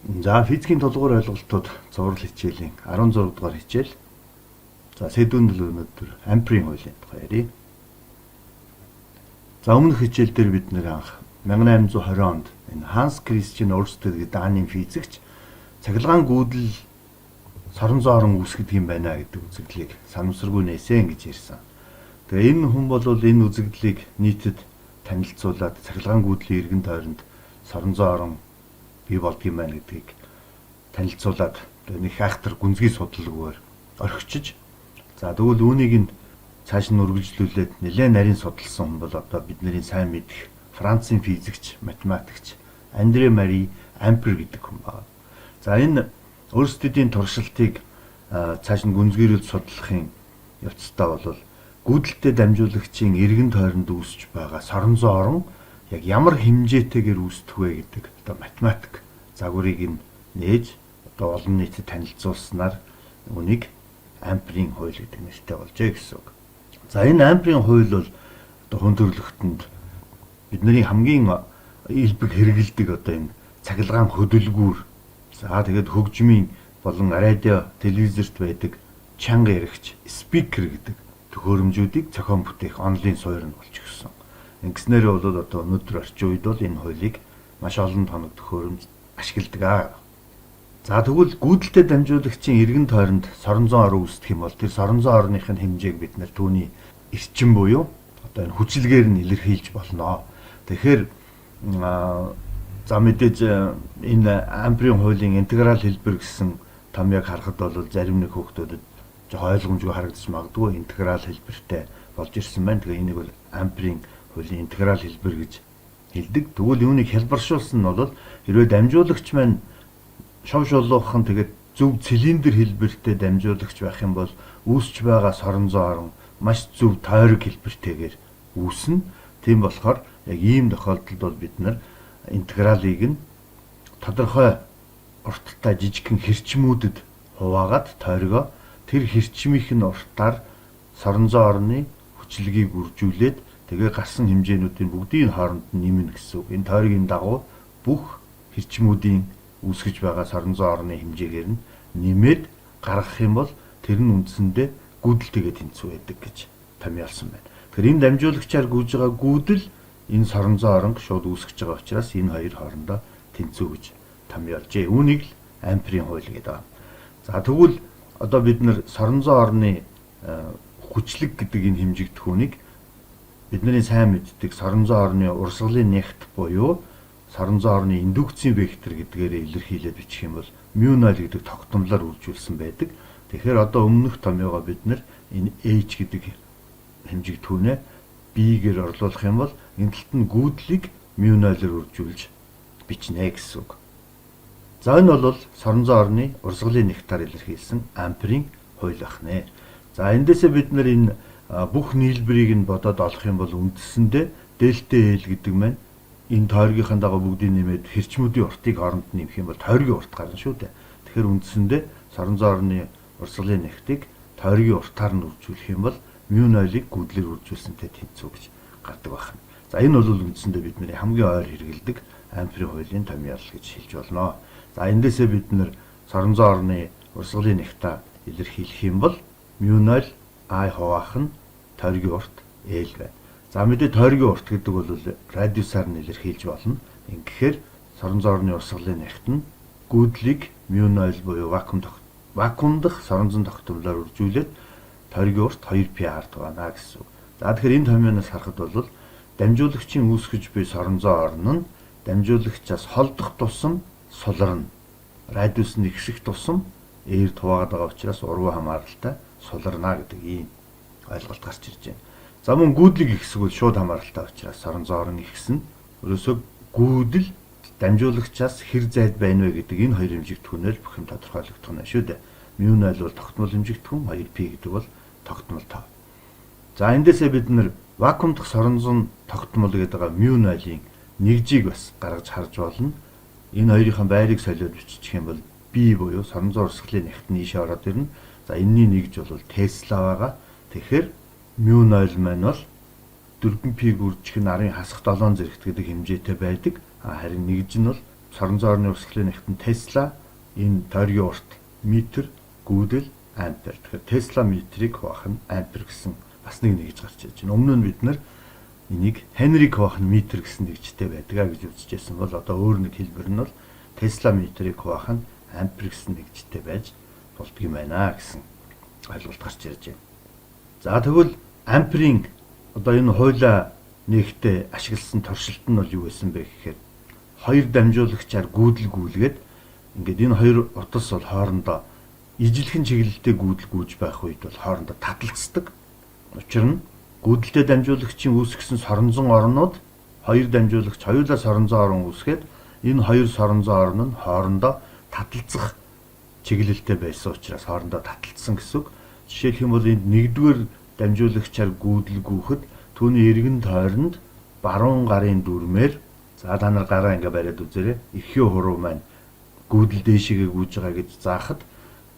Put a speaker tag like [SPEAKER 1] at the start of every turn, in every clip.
[SPEAKER 1] За, физикийн тулгуур ойлголтууд цуврал хичээлийн 16 дугаар хичээл. За, сэдвүүн нь өнөөдөр Амперийн хуулийн тухай ярья. За, өмнөх хичээл дээр бид нэр анх 1820 онд энэ Ханс Кристиан Орстед гэдэг Данийн физикч цахилгаан гүйдэл соронзон орон үүсгэдэг юм байна гэдэг үзэгдлийг санамсаргүй нээсэн гэж ярьсан. Тэгээ энэ хүн бол энэ үзэгдлийг нийтэд танилцуулаад цахилгаан гүйдлийн эргэн тойронд соронзон орон бий болдог юм байна гэдгийг танилцуулаад нэг айхтар гүнзгий судалгүйгээр орхичиж, за, тэгвэл үүнийг нь цааш нь үргэлжлүүлээд нэлээд нарийн судалсан хүн бол одоо бидний сайн мэдэх Францын физикч, математикч Андре Мари Ампер гэдэг хүн байна. За, энэ Өрстедийн туршилтыг цааш нь гүнзгийрүүлж судлахын явцдаа бол гүйдэлтэй дамжуулагчийн эргэн тойронд үүсэж байгаа соронзон орон яг ямар хэмжээтэйгээр үүсдэг вэ гэдэг одоо математик загварыг нь нээж одоо олон нийтэд танилцуулснаар үүнийг Амперийн хууль гэдэг нэртэй болжээ гэсэн үг. За, энэ Амперийн хууль бол одоо хүн төрөлхтөнд бидний хамгийн элбэг хэрэгэлдэг одоо энэ цахилгаан хөдөлгүүр, за, тэгээд хөгжмийн болон радио, телевизэрт байдаг чанга яригч speaker гэдэг төхөөрөмжүүдийг зохион бүтээх онолын суурь нь болж өгсөн. Ингэснээр бол одоо өнөөдөр орчин үед бол энэ хуулийг маш олон тоног төхөөрөмж ашигладаг аа. За, тэгвэл гүйдэлтэй дамжуулагчийн эргэн тойронд соронзон орон үүсдэх юм бол тэр соронзон орных нь хэмжээг бид нэр түүний эрчим буюу одоо энэ хүчилгээр нь илэрхийлж болно. Тэгэхээр, за, мэдээж энэ Амперийн хуулийн интеграл хэлбэр гэсэн томьёог харахад бол зарим нэг хүүхдүүдэд жоохон ойлгомжгүй харагдаж магадгүй, интеграл хэлбэртэй болж ирсэн байна. Тэгээ энийг бол Амперийн хуулийн интеграл хэлбэр гэж хэлдэг. Тэгвэл үүнийг хялбаршуулсан нь бол хэрвээ дамжуулагч маань шов шулуухан, тэгээд зөв цилиндр хэлбэртэй дамжуулагч байх юм бол үүсч байгаа соронзон орон маш зөв тойрог хэлбэртэйгээр үүснэ. Тийм болохоор яг ийм тохиолдолд бол бид нар интегралыг нь тодорхой урттай жижигхэн хэрчмүүдэд хуваагаад тойрогоо тэр хэрчмийнх нь уртаар соронзон орны хүчилгийг үржүүлээд тэгээ гарсан хэмжээнүүдийн бүгдийг хооронд нь нэмнэ гэсэн үг. Энэ тойргийн дагуу бүх хэрчмүүдийн үүсгэж байгаа соронзон орны хэмжээгээр нь нэмээд гаргах юм бол тэр нь үндсэндээ гүйдэлтэйгээ тэнцүү байдаг гэж томьёолсон байна. Тэгэхээр энэ дамжуулагчаар гүйж байгаа гүйдэл энэ соронзон оронг шууд үүсгэж байгаа учраас энэ хоёр хоорондоо тэнцүү гэж томьёолжээ. Үүнийг л Амперийн хууль гэдэг. За, тэгвэл одоо бид нэр соронзон орны хүчлэг гэдэг энэ хэмжигдэхүүнийг бидний сайн мэддэг соронзон орны урсгалын нягт буюу соронзон орны индукцийн вектор гэдгээрээ илэрхийлээд бичих юм бол μ0 гэдэг тогтмолоор үржүүлсэн байдаг. Тэгэхээр одоо өмнөх томьёогоо бид нэр энэ H гэдэг хэмжигдэхүүнээ B-гээр орлуулах юм бол энэ талд нь гүйдлийг μ0-оор үржүүлж бичнэ гэсэн үг. За, энэ бол соронзон орны урсгалын нягтаар илэрхийлсэн Амперийн хууль байна. За, эндээсээ бид нар энэ бүх нийлбэрийг нь бодоод олох юм бол үндсэндээ дельта L гэдэг маань энэ тойргийнхаа дагуу бүгдийг нэмээд хэрчмүүдийн уртыг хооронд нэмэх юм бол тойргийн урт гарна шүү дээ. Тэгэхээр үндсэндээ соронзон орны урсгалын нягтыг тойргийн уртаар нь үржүүлэх юм бол μ0-ыг гүйдлээр үржүүлсэнтэй тэнцүү гэж гардаг байна. За, энэ бол үндсэндээ бидний хамгийн ойр хэрэгэлдэг Амперийн хуулийн томьёолол гэж хэлж болно. За, эндээсээ бид нэр соронзон орны урсгалын нягтаа илэрхийлэх юм бол μ0 I хуваах нь тойргийн урт L байна. За, мэдээ тойргийн урт гэдэг бол радиусаар нь илэрхийлж болно. Ингэхээр соронзон орны урсгалын нягт нь гүйдлийг μ0 буюу вакуум дах соронзон тогтмолоор үржүүлээд тойргийн урт 2πr байна гэсэн үг. За, тэгэхээр энэ томьёоноос харахад бол дамжуулагчийн үүсгэж буй соронзон орон нь дамжуулагчаас холдох тусам суларна. Радиус нь ихсэх тусам R хуваагаад байгаа учраас урвуу хамааралтай суларна гэдэг ийм ойлголт гарч ирж байна. За, мөн гүйдлийг ихсгвэл шууд хамааралтай учраас соронзон орон ихснэ. Ерөөсөө гүйдэл дамжуулагчаас хэр зайд байна вэ гэдэг энэ хоёр хэмжигдэхүүнээр бүх юм тодорхойлогдох нь шүү дээ. Μ0 бол тогтмол хэмжигдэхүүн, 2π гэдэг бол тогтмол тоо. За, эндээсээ бид нэр вакуум дах соронзон тогтмол гэдэг байгаа μ0-ын нэгжийг бас гаргаж харж болно. Энэ хоёрын байрыг солиод бичих юм бол B буюу соронзон урсгалын нягт нь ийшээ ороод ирнэ. За, энэний нэгж бол Тесла байгаа. Тэгэхээр μ0 маань бол 4 пи гүржих нь 10-ын хасах 7 зэрэгт гэдэг хэмжээтэй байдаг. Харин нэгж нь бол Соронзон орны урсгалын нэгт нь Тесла, энэ тойргийн урт метр, гүйдэл ампер. Тэгэхээр Тесла метрийг хуваах нь ампер гэсэн бас нэг нэгж гарч ирж байна. Өмнө нь бид нар энийг Хенриг хуваах нь метр гэсэн нэгжтэй байдаг гэж үзчихсэн бол одоо өөр нэг хэлбэр нь бол Тесла метрийг хуваах нь ампер гэсэн нэгжтэй байж болдго юм байна гэсэн ойлголт гарч ирж байна. За тэгвэл амперийн одоо энэ хуулиа нэгтээ ашигласан туршилт нь бол юу байсан бэ гэхээр хоёр дамжуулагчаар гүйдэл гүйлгээд ингээд энэ хоёр утас бол хоорондоо ижилхэн чиглэлтэй гүйдэл гүйж байх үед бол хоорондоо таталцдаг. Учир нь гүйдэлтэй дамжуулагчийн үүсгэсэн соронзон орнууд хоёр дамжуулагч хоёулаа соронзон орон үүсгээд энэ хоёр соронзон орон нь хоорондоо таталцах чиглэлтэй байсан учраас хоорондоо таталцсан гэсэн үг. Жишээлх юм бол энд нэгдүгээр дамжуулагчаар гүйдэл гүйхэд түүний эргэн тойронд баруун гарын дүрмээр, за та нар гараа ингээ бариад үзээрэй. Эрхийн хуруу маань гүйдэл дээшээгээ гүйж байгаа гэж заахад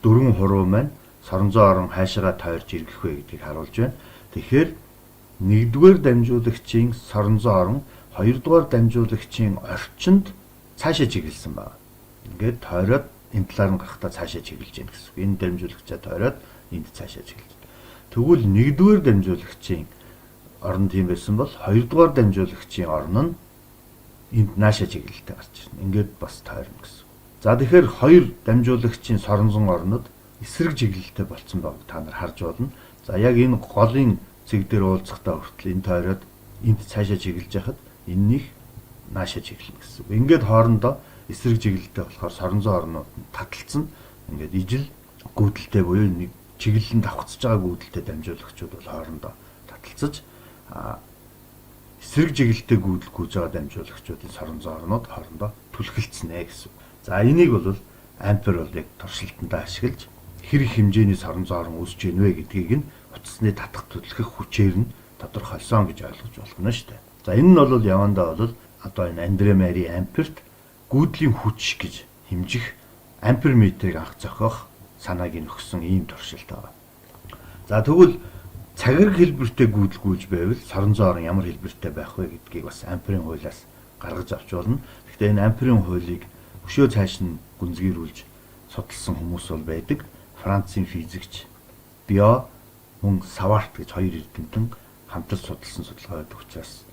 [SPEAKER 1] дөрвөн хуруу маань соронзон орон хайшаага тойрж эргэх вэ гэдгийг харуулж байна. Тэгэхээр нэгдүгээр дамжуулагчийн соронзон орон хоёрдугаар дамжуулагчийн орчинд цаашаа чиглэсэн байна. Ингээд тойроод энэ талаар нь гарахдаа цаашаа чиглэж байна гэсэн үг. Энэ дамжуулагчаа тойроод энд цаашаа чиглэж байна. Тэгвэл нэгдүгээр дамжуулагчийн орон тийм байсан бол хоёрдугаар дамжуулагчийн орон нь энд наашаа чиглэлтэй гарч ирнэ. Ингээд бас тойрно гэсэн. За тэгэхээр хоёр дамжуулагчийн соронзон орнод эсрэг чиглэлтэй болцсон байгааг та нар харж байна. За яг энэ голын цэг дээр уулзахдаа хүртэл энэ тойроод энд цаашаа чиглэж яхад эннийх наашаа чиглэнэ гэсэн. Ингээд хоорондоо эсрэг чиглэлтэй болохоор соронзон орнууд нь таталцсан. Ингээд ижил гүйдэлтэй буюу нэг чиглэл нь давхцаж байгаа гүйдэлтэй дамжуулагчуд бол хоорондоо таталцаж, эсрэг чиглэлтэй гүйдэл гүйж байгаа дамжуулагчдын соронзон орнууд хоорондоо түлхэлцэнэ гэсэн. За энийг бол ампер бол яг туршилтандаа ашиглаж хэр их хэмжээний соронзон орон үүсэж гэнэ вэ гэдгийг нь утасны татах түлхэх хүчээр нь тодорхойлсон гэж ойлгож болох нь шүү дээ. За энэ нь бол явандаа бол одоо энэ Андре Мари Амперт гүйдлийн хүч гэж хэмжих амперметрийг анх зохиох санааг нь өгсөн ийм туршилт байна. За тэгвэл цагираг хэлбэртэй гүйдэл гүйж байвал соронзон орон ямар хэлбэртэй байх вэ гэдгийг бас амперийн хуулиас гаргаж авч болно. Гэхдээ энэ амперийн хуулийг өшөө цааш нь гүнзгийрүүлж судалсан хүмүүс бол байдаг. Францын физикч Био мөн Саварт гэж хоёр эрдэмтэн хамтарч судалсан судалгаа байдаг учраас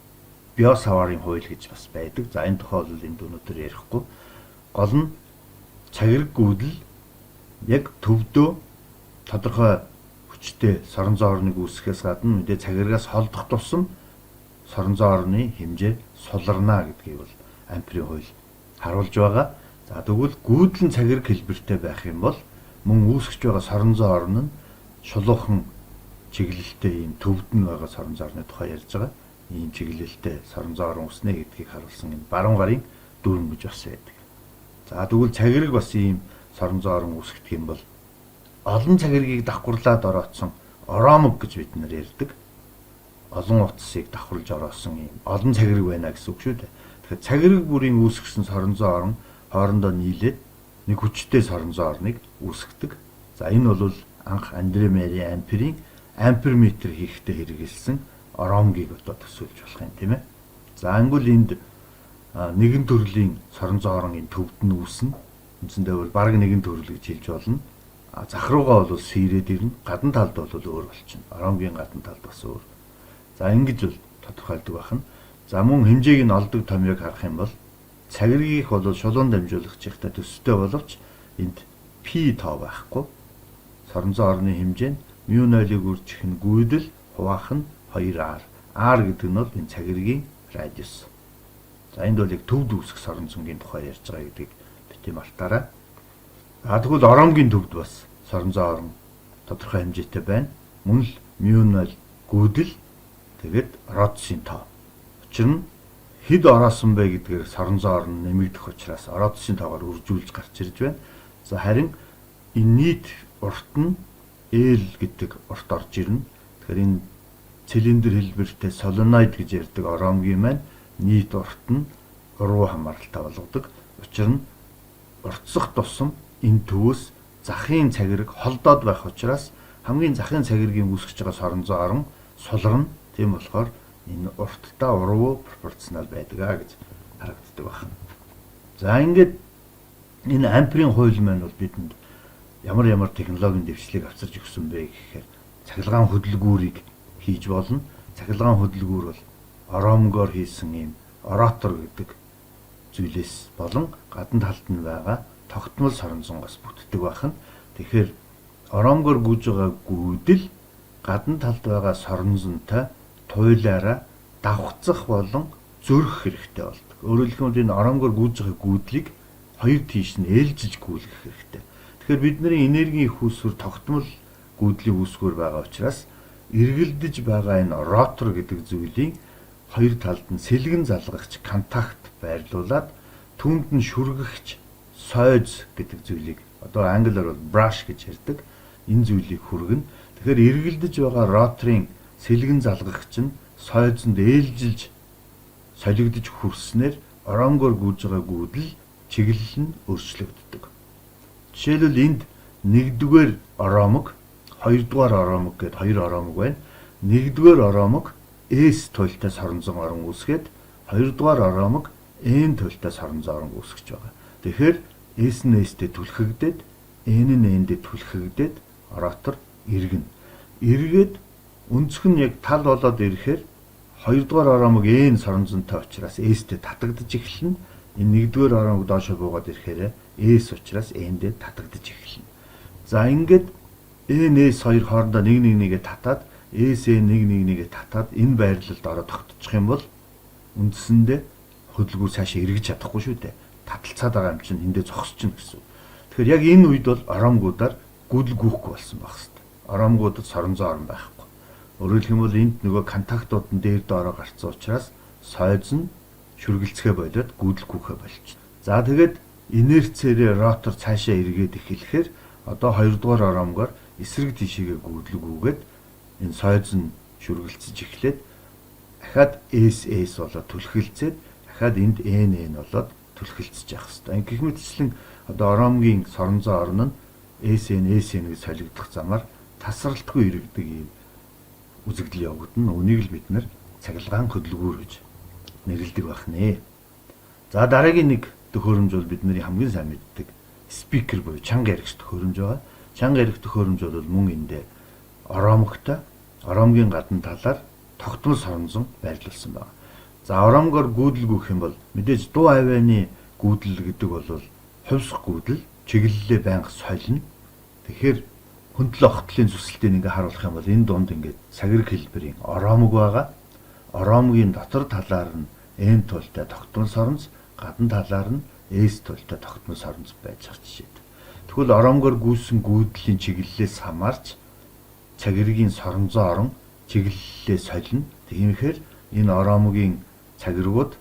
[SPEAKER 1] Био Саварын хууль гэж бас байдаг. За энэ тухай бол энд өнөөдөр ярихгүй. Гол нь цагираг гүйдэл яг төвдөө тодорхой хүчтэй соронзон орныг үүсгэхээс гадна мэдээ цагирагаас холдох тусам соронзон орны хэмжээ суларна гэдгийг бол амперийн хууль харуулж байгаа. За тэгвэл гүйдэл нь цагираг хэлбэртэй байх юм бол мөн үүсгэж байгаа соронзон орн нь шулуухан чиглэлтэй ийм төвд нь байгаа соронзон орны тухай ярьж байгаа. Ийм чиглэлтэй соронзон орон үүснэ гэдгийг харуулсан энэ баруун гарын дүрм гэж бас байдаг. За тэгвэл цагираг бас ийм соронзон орон үүсгэх юм бол олон цагиргийг давхарлаад орооцсон ороомог гэж бид нар ярьдаг. Олон утсыг давхарлаж ороосон ийм олон цагираг байна гэсэн үг шүү дээ. Тэгэхээр цагираг бүрийн үүсгэсэн соронзон орон хоорондоо нийлээд нэг хүчтэй соронзон орныг үүсгэдэг. За энэ бол анх Андре Мари Амперийн амперметр хийхдээ хэрэглэсэн ороомгийг одоо төсөөлж болох юм, тийм ээ. За ангуул энд нэгэн төрлийн соронзон орон энэ төвд нь үүснэ. Үндсэндээ бол бараг нэгэн төрөл гэж хэлж болно. Зах руугаа бол сэрээд ирнэ. Гадна талд бол өөр болчихно. Ороомгийн гадна талд бас өөр. За ингэж бол тодорхойлдог байна. За мөн хэмжээг нь олдог томьёог харах юм бол цагиргийнх бол шулуун дамжуулагчийнхтай төстэй боловч энд пи тоо байхгүй. Соронзон орны хэмжээ нь мю 0-ыг үржих нь гүйдэл хуваах нь 2R. R гэдэг нь бол энэ цагиргийн радиус. За энд бол яг төвд үүсэх соронзонгийн тухай ярьж байгаа гэдгийг бити мартаарай. А тэгвэл ороомгийн төвд бас соронзон орон тодорхой хэмжээтэй байна. Мөн л мю 0 гүйдэл тэгээд родсын тоо. Учир нь хэд ороосон бэ гэдгээр соронзон орон нэмэгдэх учраас родсын тоогоор үржүүлж гарч ирж байна. За харин энэ нийт урт нь L гэдэг урт орж ирнэ. Тэгэхээр энэ цилиндр хэлбэртэй соленоид гэж ярьдаг ороомгийн маань нийт урт нь урвуу хамааралтай болгодог. Учир нь уртсах тусам энэ төвөөс захын цагираг холдоод байх учраас хамгийн захын цагиргийн үүсгэж байгаа соронзон орон суларна. Тийм болохоор энэ урттай урвуу пропорционал байдаг а гэж харагддаг байна. За ингээд энэ амперийн хууль маань бол бидэнд ямар ямар технологийн дэвшлийг авчирч өгсөн бэ гэхээр цахилгаан хөдөлгүүрийг хийж болно. Цахилгаан хөдөлгүүр бол ороомгоор хийсэн ийм ротор гэдэг зүйлээс болон гадна талд нь байгаа тогтмол соронзонгоос бүтдэг байх нь. Тэгэхээр ороомгоор гүйж байгаа гүйдэл гадна талд байгаа соронзонтой туйлаараа давхцах болон зөрөх хэрэгтэй болдог. Өөрөөр хэлэх юм бол энэ ороомгоор гүйж байгаа гүйдлийг хоёр тийш нь ээлжиж гүйлгэх хэрэгтэй. Тэгэхээр бидний энергийн их үүсвэр тогтмол гүйдлийн үүсвэр байгаа учраас эргэлдэж байгаа энэ ротор гэдэг зүйлийн хоёр талд нь сэлгэн залгагч контакт байрлуулад түүнд нь шүргэгч сойз гэдэг зүйлийг одоо англиар бол brush гэж ярьдаг. Энэ зүйлийг хүргэнэ. Тэгэхээр эргэлдэж байгаа роторын сэлгэн залгагч нь сойзонд ээлжилж солигдож хүрснээр ороомгоор гүйж байгаа гүйдэл чиглэл нь өөрчлөгддөг. Жишээлбэл энд нэгдүгээр ороомог, хоёрдугаар ороомог гээд хоёр ороомог байна. Нэгдүгээр ороомог S туйлтай соронзон орон үүсгээд, хоёрдугаар ороомог N туйлтай соронзон орон үүсгэж байгаа. Тэгэхээр S нь S-тэй түлхэгдээд, N нь N-д түлхэгдээд ротор эргэнэ. Эргээд өнцөг нь яг тал болоод ирэхээр хоёрдугаар ороомог N соронзонтой учраас S-тэй татагдаж эхэлнэ. Энэ нэгдүгээр ороомог доошо буугаад ирэхээр S учраас N-д татагдаж эхэлнэ. За ингээд N S хоёр хоорондоо 1 1 1-гээ татаад, S N 1 1 1-гээ татаад энэ байрлалд ороод тогтчих юм бол үндсэндээ хөдөлгүүр цаашаа эргэж чадахгүй шүү дээ. Таталцаад байгаа юм чинь эндээ зогсож гэсэн. Тэгэхээр яг энэ үед бол ороомгуудаар гүйдэл гүйхгүй болсон байх хэвээр. Ороомгуудад соронзон орон байхгүй. Өөрөөр хэлэх юм бол энд нөгөө контактууд нь дээр доороо гарцсан учраас сойз нь шүргэлцгээ болоод гүйдэл гүйхэ болчихно. За тэгээд инерцээрээ ротор цаашаа эргээд эхлэхээр одоо хоёрдугаар ороомгоор эсрэг тийшээгээ гүйдэл гүйгээд энэ сойз нь шүргэлцэж эхлээд дахиад S S болоод түлхэлцээд, дахиад энд N N болоод түлхэлцэж явах хэвээр. Гэх мэтчлэн одоо ороомгийн соронзон орон нь S N S N гэж солигдох замаар тасралтгүй эргэдэг ийм үзэгдэл явагдана. Үүнийг л бид нар цахилгаан хөдөлгүүр гэж нэрлэдэг байх нэ. За дараагийн нэг төхөөрөмж бол бидний хамгийн сайн мэддэг speaker буюу чанга яригч төхөөрөмж байгаа. Чанга ярих төхөөрөмж бол мөн эндээ ороомогтой, ороомгийн гадна талаар тогтмол соронзон байрлуулсан байна. За ороомгоор гүйдэл гүйх юм бол мэдээж дуу авианы гүйдэл гэдэг бол хувьсах гүйдэл, чиглэлээ байнга солино. Тэгэхээр хөндлөн огтлын зүсэлтийг ингээ харуулах юм бол энэ дунд ингээд цагираг хэлбэрийн ороомог байгаа. Ороомгийн дотор талаар нь N туйлтай тогтмол соронз, гадна талаар нь S туйлтай тогтмол соронз байж байгаа жишээд. Тэгвэл ороомгоор гүйсэн гүйдлийн чиглэлээс хамаарч цагиргийн соронзон орон чиглэлээ солино. Тиймэхээр энэ ороомгийн цагиргууд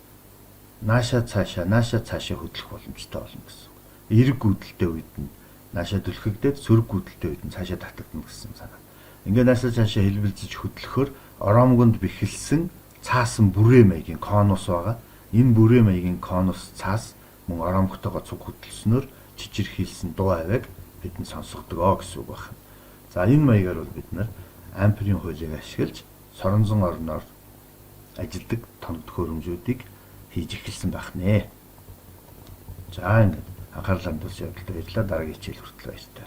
[SPEAKER 1] нааша цаашаа, нааша цаашаа хөдлөх боломжтой болно гэсэн. Эерэг гүйдэлтэй үед нь нааша түлхэгдээд, сөрөг гүйдэлтэй үед нь цаашаа татагдана гэсэн санаа. Ингээд нааша цаашаа хэлбэлзэж хөдлөхөөр ороомгонд бэхэлсэн цаасан бүрээ маягийн конус байгаа. Энэ бүрээ маягийн конус цаас мөн ороомгтойгоо цуг хөдөлснөөр чичирхийлсэн дуу авиаг бидэнд сонсгодог гэсэн үг байна. За энэ маягаар бол бид нар амперийн хуулийг ашиглаж соронзон орноор ажилдаг тоног төхөөрөмжүүдийг хийж эхэлсэн байх нэ. За ингээд анхаарал хандуулсан явдалд баярлалаа. Дараагийн хичээл хүртэл баяртай.